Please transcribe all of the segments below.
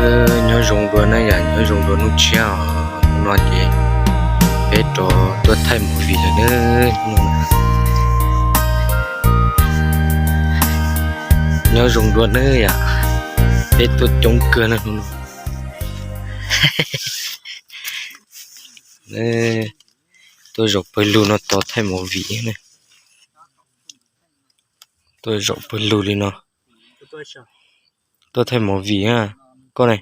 Nyob zoo dua na yom, nyob zoo dua hnub tshiab os. Hnub no ces peb rov tuaj thaij movie lawm nawb. Nyob zoo dua na yom, peb tuaj coob kawg na hnub no. Tuaj zaum pawg lug no tos thaij movie na. Tuaj zaum pawg lug li no. Tuaj thaij movie na. Koj ne?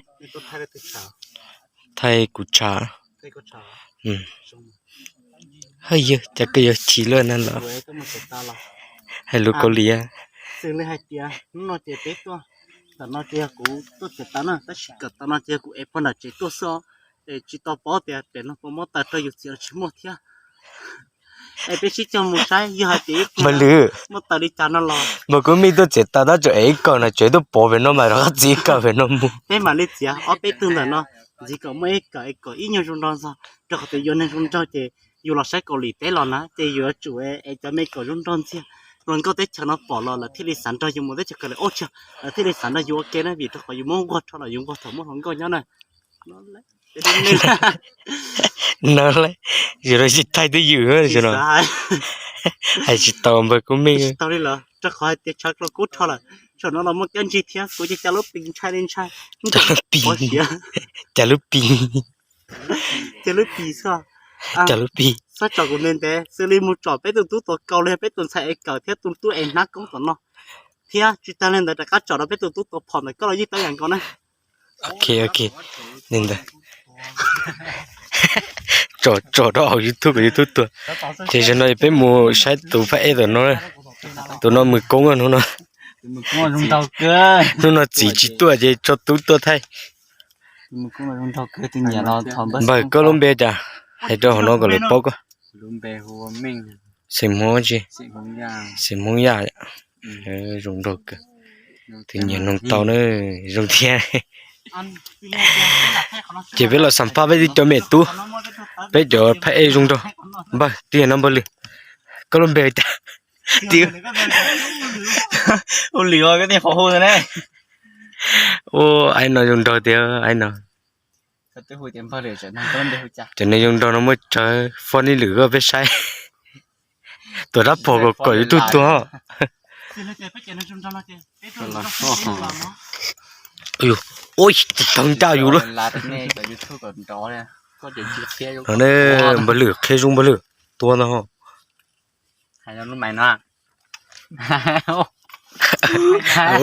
Thaij kuv tshav. Haj yog cas koj yuav chim luaj na los? Hais lus Kaus Lim. Xws li hais tias hnub no ces peb tuaj, ntawm no ces yog kuv tuaj txiav taws na, tab sis kawm taws no ces yog kuv ev pog nram tsev tuaj xwb os. Es tsis tau paub tias pem no puas muab taws rau yus txiav los tsis muaj thiab. Es peb sib cog mus saib, yog hais tias ib tug Npawg Lwm, muaj taws li cas no los. Npawg Kub Mej tuaj txiav taws tab tseem ev ib kawm nram tsev tuaj pov pem no mas rov qab txiav ib kawm pem no mus. Peb mam li txiav, ob peb tug ntawm no ntxiv kom muaj ib kawm es kom ib nyuag zoo nraug ntxog, rau qhov tias yuav neeg zoo nraug ces yus los saib Kaus Lim teb los na ces yuav tsum es cov me kom zoo nraug ntxiag. Hluas nkauj teb chaws no pom los lawv thiaj li xav nrog yus mus teb chaws kawg li, ua tsaug, lawv thiaj li xav nrog yus ua ke na, vim rau qhov yus muab nquag rho los yus nquag thaum muaj hluas nkauj nyob na. No, yus los tsis thaij twj ywm no. Hais tsis tau Npawg Kub Mej. Tsis tau li lawm, rau qhov hais tias tshav kub rho lawm, tsam no los muaj kab ntsig thiab, kuv ces cas lub pis ntshai li ntshai. Cas lub pis, cas lub pis, cas lub pis xwb. Cas lub pis. Xob tsom kuv ntev ntev, xws li mus tsom peb tus tub tuav kaus los yog peb tus ntxhais ev kawm thiab tus tub ev hnab koob tom no, thiab tsis tag li ntawd rov qab tsom rau peb tus tub tuav phom ntawm koj los yeej tau yam nkaus na. Ok, ok, li ntawd. Tsom, tsom rau hauv YouTube kom YouTube tuag. Ces zaum no peb mus saib tus phab ej tom no. Tus no mus koob hnub no. Hnub no txiv tsis tuaj ces tso tub tuaj thaij. Npawg, koj lub npe cas? Hais rau hauv no kom lawv paub koj. Xeem Hmoob tsi? Xeem Hmoob Yaj. Zoo nraug kawg. Tus nyiam noog tau na, zoo thiab. Ces peb los xam phaj peb cov me tub, peb cov phab ej zoo nraug. Npawg, twb yog no Npawg Lwm. Koj lub npe cas? Ua Lwm, koj tej qhov hu ne. Ua, aib no zoo nraug tiag aib no. Cov neeg zoo nraug no muaj tsawg, foj nij lwm koj peb saib. Tuam dab phom kom kom YouTube tuag. Ua, tsis tau ncaj yus lawm. No ne, Npawg Lwm qhia zoo Npawg Lwm tua ntag ho.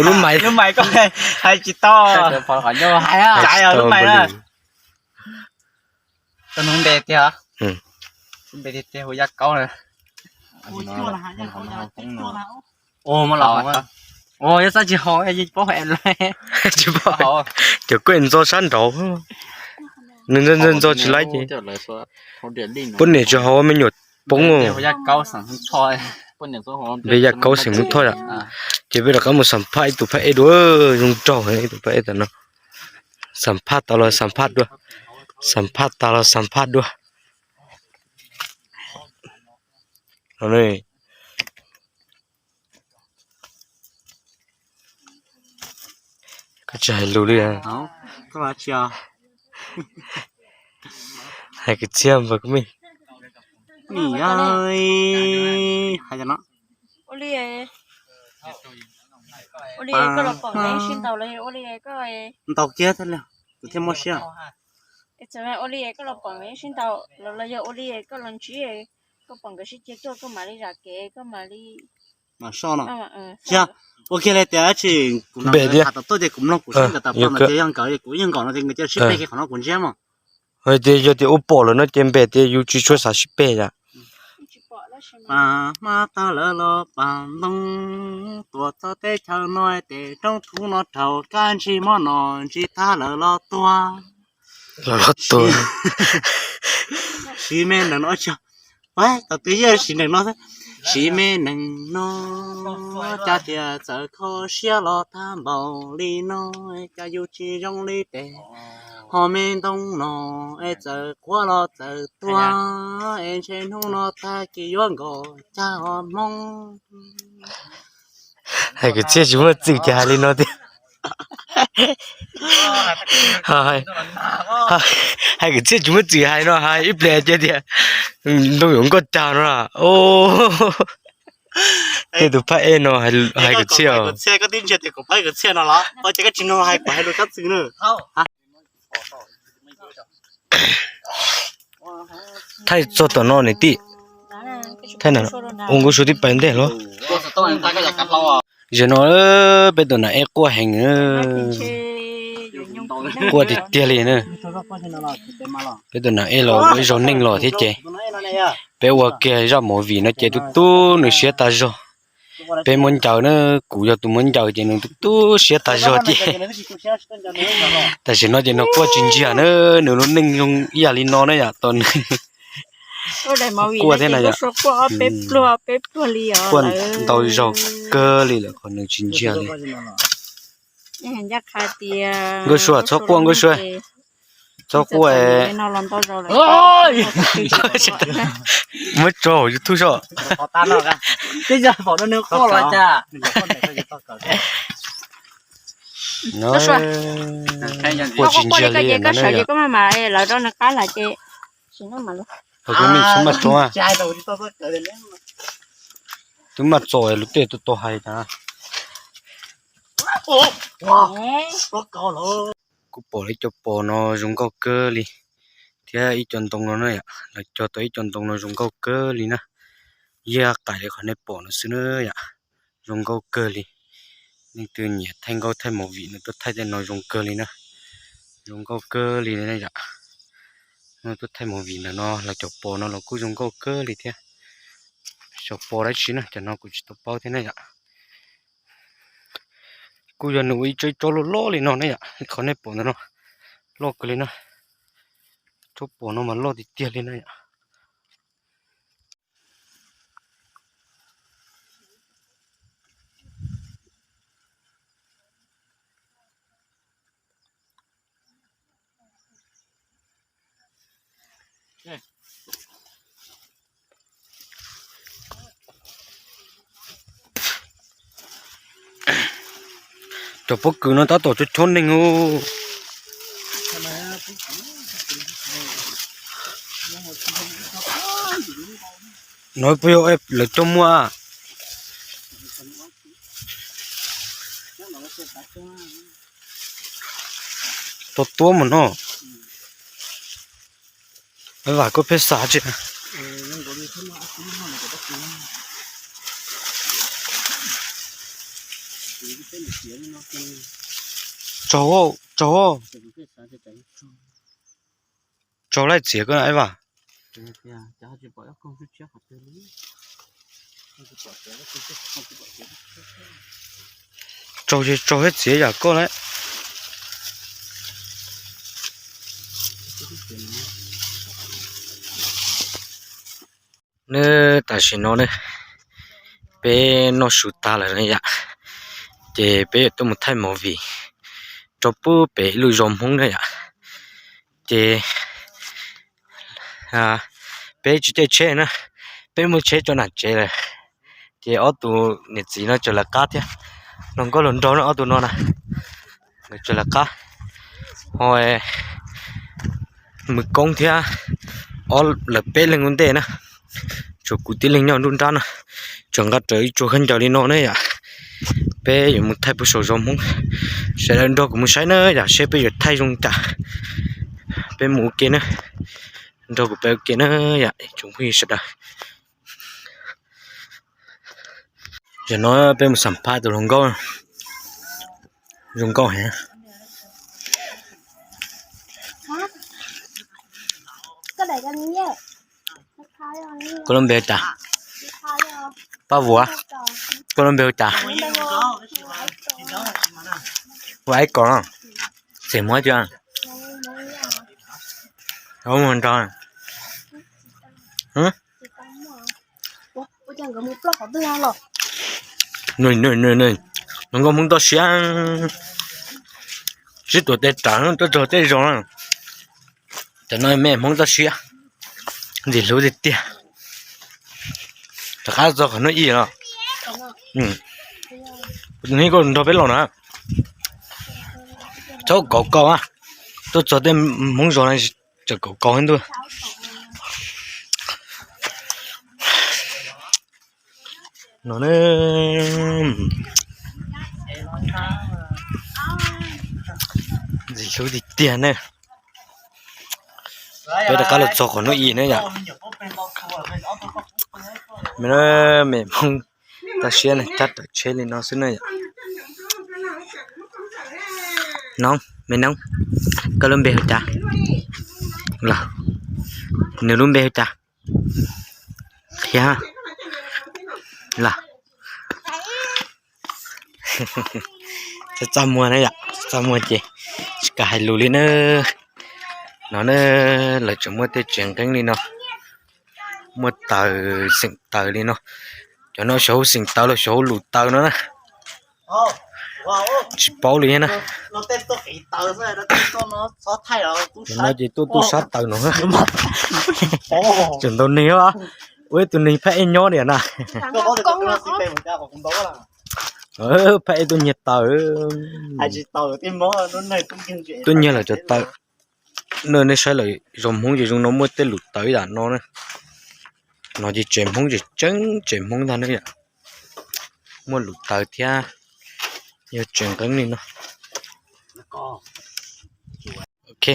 Lub mais, lub mais koj hais tsis tau. Lub mais na. Koj nug npe tiag, npe tiag tiag hu Yaj Kaub na. Ua, yog txaj tsis haus, tsis paub hais. Tsis paub, cov kuj ntxo sab nraud, nws ntxo ntxo tsis laib ces poj niam tsis haus me nyuam poob. Npe Yaj Kaub xeem Hmoob Thoj yom. Ces peb rov qab mus xam phaj ib tug phab ej dua, zoo nraug ib tug phab ej tam no. Xam phaj tas los xam phaj dua, xam phaj tas los xam phaj dua. Koj tsis hais lus li. Hais kwv txhiaj npawg Kub Mej. Ua li, ua li koj los pom ib sij ntaus los ua li koj. Ntaus kiag thiaj li, kuv thiaj muaj siab. Ua li koj los pom ib sij ntaus los yog ua li koj los ntsib, koj pom nkawd sib ceg tuaj koj mam li zam kev koj mam li. Mas soj no. Ua kiag li tias dab tsi, kuv npe tias tham tau tuaj ces kuv mloog kuv sib nkawd tas pom no ces yog nkawd kuv yeej nkaum no ces nkawd cia sib peg kiag qhov no kuv ntsiab mog. Tias yog tias ua pom lawm no ces npe tias yus tsis tshua xav sib peg yom. Pas hmab tag lawm los pas ntoo, tuam txog teb chaws no ces roob thub no rhaum kab ntsig mob no ntsig tag lawm los tuag. Los los tuag. Siv me nees no, tau twb yog siv nees no, siv me nees no, cas tias txawm kho siab los tag npaum li no, cas yus tsis zoo li pem ho me ntoo no, es txawm quav los txawm tuag, es ntshe hnub no tag kis yuav nkaum cag hmo. Hais kwv txhiaj tsis muaj txwm ces hais li no tiag. Hais kwv txhiaj tsis muaj txim hais no hais ib pliag ces tias ntoo yuav nkoj tag no. Tej tus phab ej no hais kwv txhiaj. Thaij txog tom no niam tij, thaij ua nkauj suab tib pais ntej los. Zaum no peb tus nam ej quaj heev, quaj tiag tiag li na. Peb tus nam ej los ua ib zaug neej los thiab ces peb ua kiag zaj movie no ces tu tu nws siab tas zog. Peb muab ncaws na, kuv yog tus muab ncaws ces nws tu tu siab tas zog ces tam sim no ces nws quaj tsis ntsiag na, nws lub neej zoo ib yam li no na yom, tos nws quaj thiab na yom. Quaj ntau zaus kawg li lawm qhov nws tsis ntsiag li. Nkauj Sua txhob quaj, Nkauj Sua txhob quaj. Muab tso hauv YouTube soj. Quaj tsis ntsiag li no na yom. Kuv mej txhob maj tso, twb maj txo lub tej tuaj tau hais tas. Kuv pom lawv cov pos no zoo nkauj kawg li thiab ib co ntoo no na yom, lawv cog tau ib co ntoo no zoo nkauj kawg li na. Yeej qaim li qhov nej pom no xwb na yom, zoo nkauj kawg li. Leej twg nyiam thaij nkauj thaij movie no tuaj thaij tej no zoo kawg li na, zoo nkauj kawg li na yom. Tuaj thaij movie ntawm no los cov pos no los kuj zoo nkauj kawg li thiab. Cov pos dab tsi na, cov no kuv tsis tau paub thiab na yom. Kuj yog nws ua ib tsob ib tsob loj loj li no na yom, qhov nej pom ntawm no loj kawg li na. Tsob pos no mas loj tiag tiag li na yom. Cov pob kws no tab tom chob chob neeg os. No puas yog lawv coj muaj? Tuaj tuab mus no. Vam koj pheej xav tsi. Tsaug, tsaug, tsaug laij txiav koj na Vaj. Tsaug, tsaug thiab txiav yam koj lawm. Neb tam sim no ne, peb noj su tag lawm na yom, ces peb yuav tuaj mus thaij movie rau pub pem ib lub zos Hmoob na yom. Ces peb tsis caij tsheb na, peb muaj tsheb tso nram tsev lawm. Ces ob tug niam txiv no tseem lawv qab thiab, hluas nkauj hluas nraug na ob tug no na, nkawd tseem lawv qab. Ho Mws Koob thiab ob lawv peb leeg ua ntej na, tshuav kuv tib leeg nyob nruab nrab na, tseem nqa rawv ib tsuag khaub ncaws li no na yom. Peb yuav mus thaij pub saum zos Hmoob, sawv daws nrog kuv mus saib na yom, seb peb yuav thaij zoo cas. Peb mus ua ke na, nrog kuv peb ua ke na yom tsoom phooj ywg sawv daws. Tam no peb mus xam phaj tus hluas nkauj zoo nkauj heev. Koj lub npe hu cas? Paj Vuas. Koj lub npe hu cas? Ua ib kom no. Xeem Hmoob tias, nrog, hluas nkauj Hmoob toj siab, sib tuav tes rawv tuaj txog tej zos. Cov no me Hmoob toj siab, ntxim hlub tiag tiag. Rov qab txog qhov no ib los, kuv tus neeg koj nrog peb los na. Tau kaum kaus a, tuaj txog tej Hmoob zos no tseem kaum kaus ntuj. No ne, ntxim hlub tiag tiag ne. Peb rov qab los txog qhov hnub ib ne yom. Me Hmoob toj siab ne, cab raws tsheb li no xwb ne yom. Noob, me noob, koj lub npe hu cas? Los, nws lub npe hu cas? Qhia los. Txaj txaj muag na yom, txaj txaj muag ces tsis kam hais lus li na. No na, lawv tseem muaj tej tsev nqeeb li no, muaj taws, xeem taws li no. Cov no xyov hu xeem taws los xyov hu lus taws no na. Tsis paub li na. Cov no ces tuaj tub sab taws no. Tseem ntau neeg, ua ib tug neeg phab ej nyob niam na. Phab ej tuaj nyiag taws, tuaj nyiag lawm cov taws. Nej saib lawm zos Hmoob ces zoo no muaj tej lus taws yam no na. No ces tsev Hmoob tseem tseeb tsev Hmoob ntag ne yom. Muaj lus taws thiab yog tsev nqeeb li no. Ok,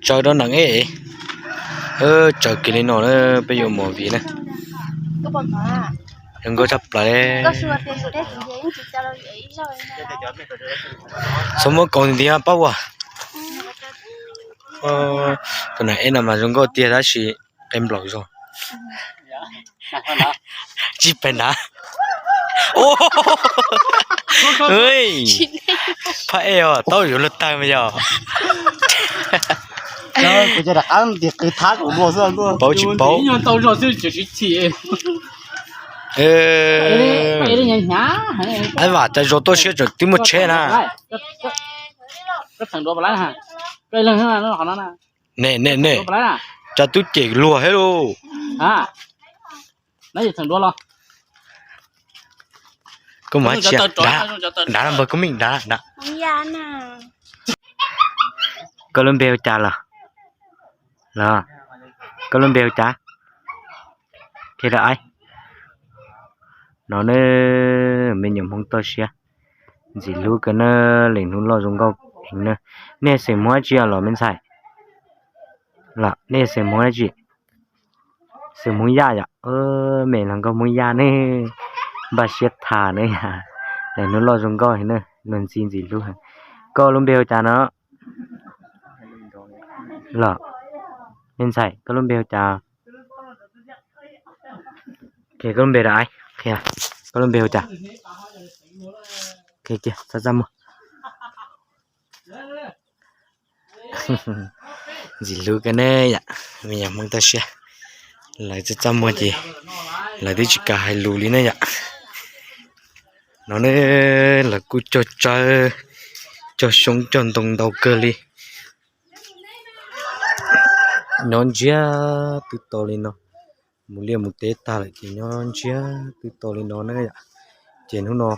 tsaws rau nees eb. Tsaws kiag li no na, peb yuav mus viv na. Zoo nkauj tshaj plaws. Txhob muab kaus ntiag pab ua. Tus nees eb no mas zoo nkauj tiag tab sis qe nplaum zog. Tsis pes nrad. Phab ej os, tau yuav luag tawg mas yog. Paub tsis paub. Aib Vam, cas zos toj siab tseem twb muaj tsheb na. Ne ne ne, cas twb cem luag thiab lauj. Koj mus hais tsis, nrad npawg Koob Meej nrad. Koj lub npe hu cas los? Los, koj lub npe hu cas? Qhia rau aib. No ne, me nyuam Hmoob toj siab, ntxim hlub kawg na, leej hnub loj zoo nkauj heev na. Nej xeem Hmoob dab tsi los me ntxhais? Los nej xeem Hmoob dab tsi? Xeem Hmoob Yaj yom. Me hluas nkauj Hmoob Yaj ne, npaj siab tham ne yom. Leej hnub loj zoo nkauj heev na, luag ntxhi ntxim hlub heev. Koj lub npe hu cas no? Los, me ntxhais, koj lub npe hu cas? Koj lub npe, koj lub npe hu cas? Txaj txaj muag. Ntxim hlub kawg ne yom, me nyuam Hmoob toj siab. Lawv txaj txaj muag ces lawv twb tsis kam hais lus li ne yom. No ne, lawv kuj cog tsawb, cog xyoob cog ntoo ntau kawg li. Nyob ntsiag twb to li no, mus liaj mus teb tag lawm ces nyob ntsiag twb to li no na yom. Ces hnub no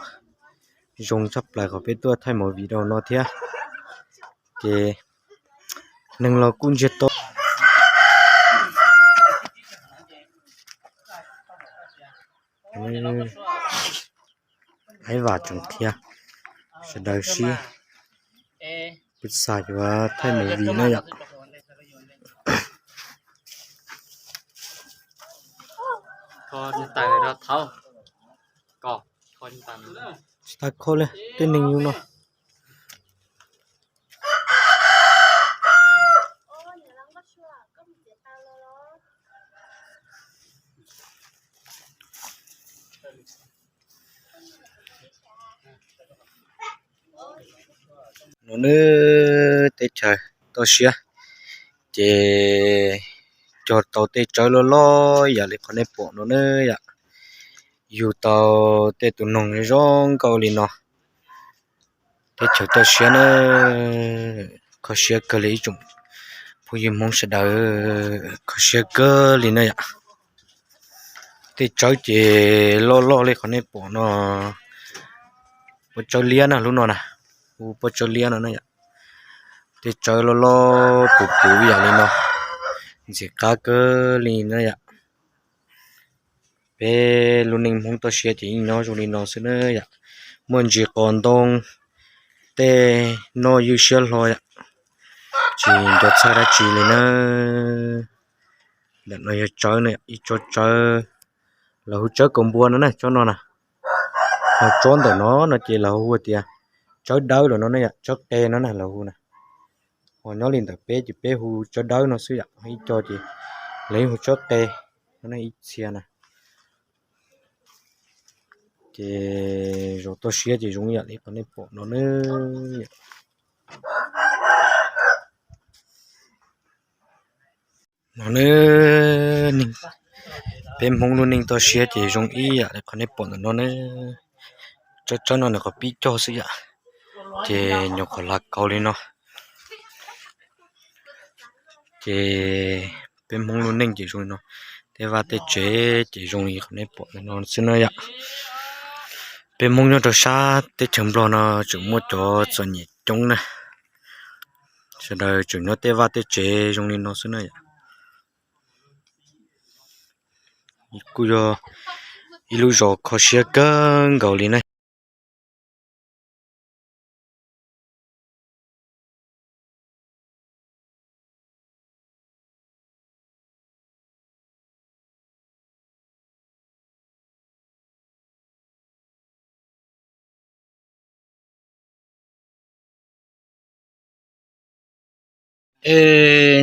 zoo tshaj plaws qhov peb tuaj thaij movie rau no thiab. Ces neeg los kuj ntsiag to. Aib Vam tseem qhia sawv daws sib pib xav yuav thaij movie na yom. Tsis tas kho li tej neeg yus no. No ne, teb chaws toj siab ces cog tau tej tsawb loj loj yam li qhov nej pom no ne yom. Yug tau tej tus noog zoo nkauj li no. Teb chaws toj siab na, kho siab kawg li ib tsoom phooj ywg Hmoob sawv daws, kho siab kawg li na yom. Tej tsawb ces loj loj li qhov nej pom no, pob tsawb liab na lub no na, hu pob tsawb liab no na yom. Tej tsawb loj loj puv puv ib yam li no, ntxim qab kawg li na yom. Peb lub neej Hmoob toj siab ces yeej nyob zoo li no xwb na yom. Muaj ntsis qos ntoo, tej noj ywj siab hlo yom, tsis nco txhawj dab tsi li na. Ntawm no yog tsawb na, ib tsob tsawb, lawv hu tsawb kaus npua no na, tsob no na. Ho tsob ntawm no no ces lawv hu tias tsawb dawb los no na yom, tsawb qe no na lawv hu na. Ho nyob li ntawm peb ces peb hu tsawb dawb no xwb yom, ib co ces lawv yeej hu tsawb qe no na, ib txhia na. Ces zos toj siab ces zoo ib yam li qhov nej pom no na. No na, peb Hmoob lub neej toj siab ces zoo ib yam li qhov nej pom ntawm no na. Tsawb tsawb no nws qhov pib cog xwb yom, ces nyuam qhuav hlav kauv li no. Ces peb Hmoob lub neej ces zoo li no, tej vaj tej tsev ces zoo li qhov nej pom ntawm no xwb na yom. Peb Hmoob nyob rau sab teb chaws Nplog no tseem muaj cov txom nyem coob na, sawv daws tseem nyob tej vaj tej tsev zoo li no xwb na yom. Kuj yog ib lub zos kho siab kawg nkaus li na.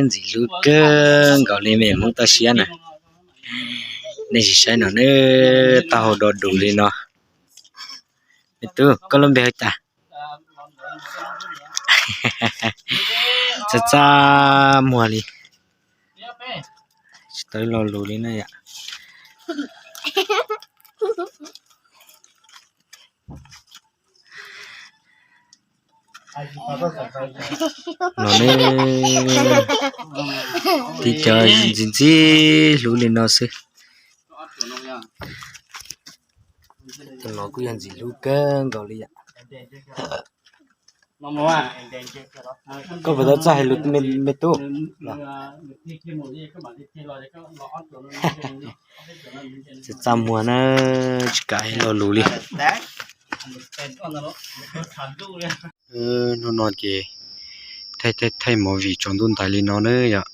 Ntxim hlub kawg nkaus li me Hmoob toj siab na. Nej sim saib no na, taub hau do dus li no. Me tub, koj lub npe hu cas? Txaj txaj muag li, tsis tau lo lus li na yom. Los ne, tib co ntxim ntxim hlub li no xwb. Tus no kuj yog ntxim hlub kawg nkaus li yom. Koj puas tau txawj hais lus me tub? Txaj txaj muag na, tsis kam hais lo lus li. Hnub no ces thaij thaij thaij movie tsaus ntuj ntais li no na yom.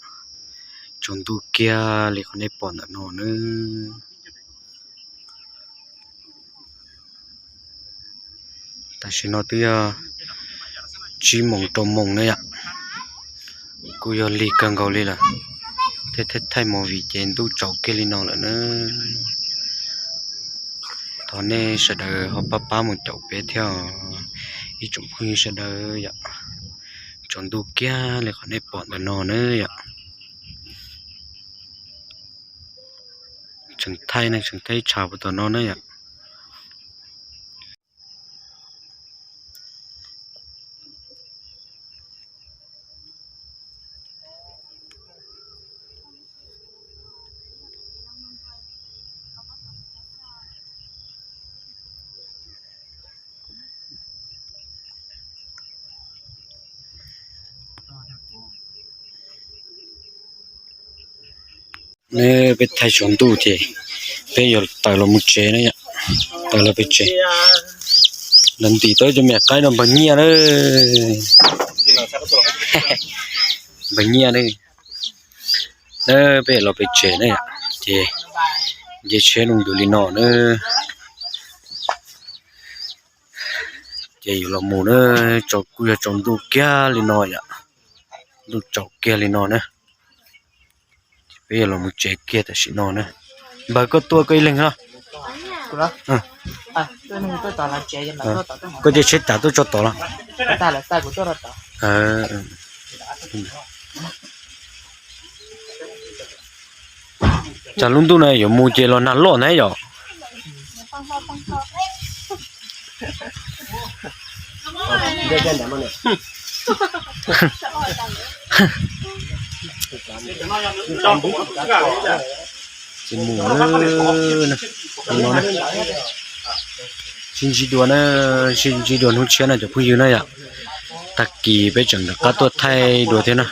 Tsaus ntuj kiag li qhov nej pom ntawm no na. Tam sim no twb yog tsib moos rau moos na yom. Kuj yog lig kawg nkaus li lawm. Thaij thaij movie ces ntuj tsaus kiag li no lawm na. Thov nej sawv daws ho pab pab mus caum peb thiab ib tsoom phooj ywg sawv daws yom. Tsaus ntuj kiag li qhov nej pom ntawm no na yom. Tseem thaij ne, tseem thaij tshav puag tom no na yom. Peb thaij tsaus ntuj ces peb yuav tawm los mus tsev na yom. Tawm los pem tsev. Los ntim tau cov me qaib no npawg Nyiaj na. Npawg Nyiaj na. Peb los pem tsev na yom, ces nce tsheb loo ntws li no na. Ces yuav los mus na, kuj yog tsaus ntuj kiag li no yom. Ntuj tsaus kiag li no na. Peb yuav los mus tsev kiag tam sim no na. Npawg, koj tuaj koj ib leeg los? Koj caij tsheb cas tuaj tso tod los? Cas lub ntuj no yuav mus ces los nag loj ntag yom. Ces mus no, sib ntsib dua na, sib ntsib dua hnub tshiab na cov phooj ywg na yom. Tag kis peb tseem rov qab tuaj thaij dua thiab na,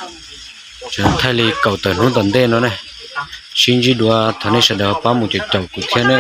tseem thaij li kaum tawm hnub tom ntej no ne. Sib ntsib dua, thov nej sawv daws pab mus caum caum kuv thiab ne.